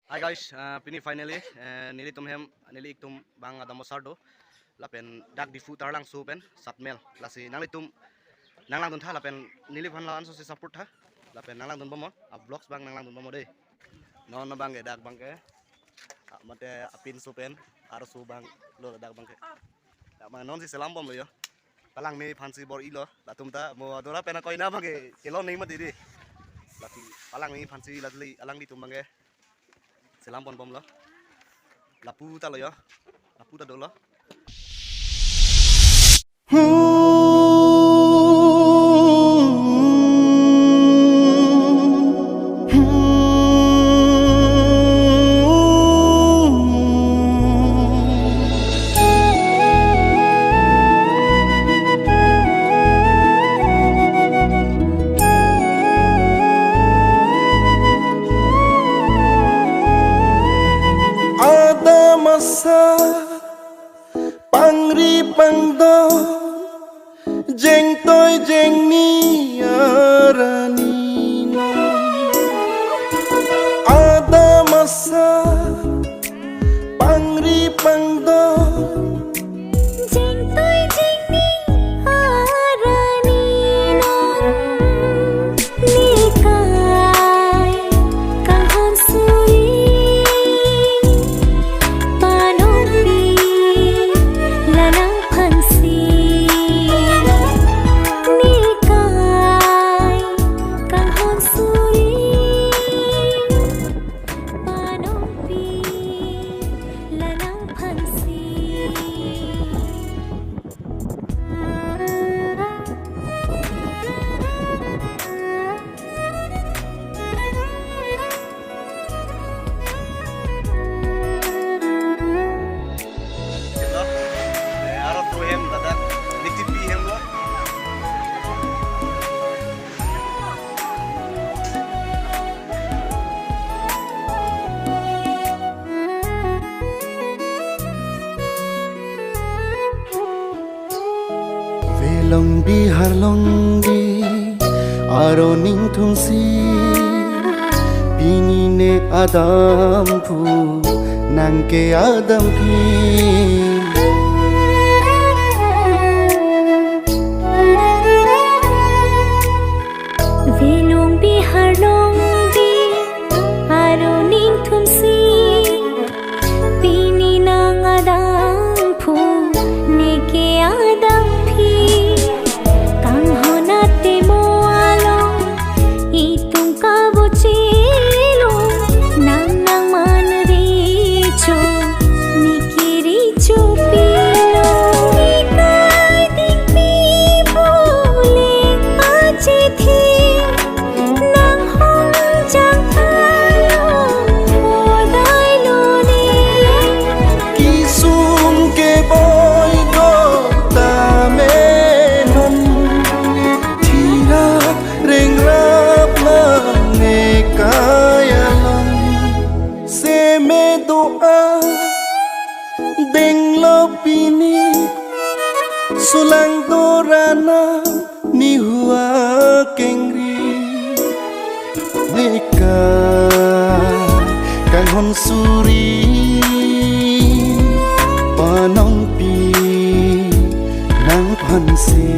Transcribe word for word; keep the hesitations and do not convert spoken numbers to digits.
Hi guys, uh, pini finally, uh, nelitum hem, neli itum bang adam osar do. Lapen dak Diphu Taralangso pen Satmel. Lasi nanglitum nanglangdun tha lapen neliphan la-an so si support tha. Lapen nanglangdun bom mo, a vlogs bang nanglangdun bom mo dei. Non non bang ke dak bang ke. Ah, mate apinso pen, arso bang lo dak bang ke. Dak bang non si selam bom lo yo. Palangme aphansi bor-ilo, latum ta mo adora pen akoina bang ke kelong neng mati dei. Lasi palangme aphansi latli alanglitum bang ke selam pon bom lo. Lapu ta lo yo. Lapu ta dolo. Adam asar pangri pangdo, jengtoi jengni arani non. Adam asar pangri pangdo, jengtoi jengni arani non. Nekai kanghon suri panongpi la nangphansi. Nekai kanghon suri panongpi la nangphansi. Hello. Eh, arok pu hem ladak. Niti pi hem lo. Velong Bihar longbi aro ningthumsi, pini ne adam phu nang ke adam phi. Velong Bihar longbi aro ningthumsi, pini nang adam phu neke adam phi. Kanghon atemo along itum kabuchilo, nang nangman recho, neke recho pilo. Nekai dingpi pule achithi, nanghon jang along podai lone. Kesung keboi do tame non, thirak rengrap lang nekai along. Seme do-a denglo pini, sulang dorana nihu akengri. Nekai kanghon suri panongpi nangphansi.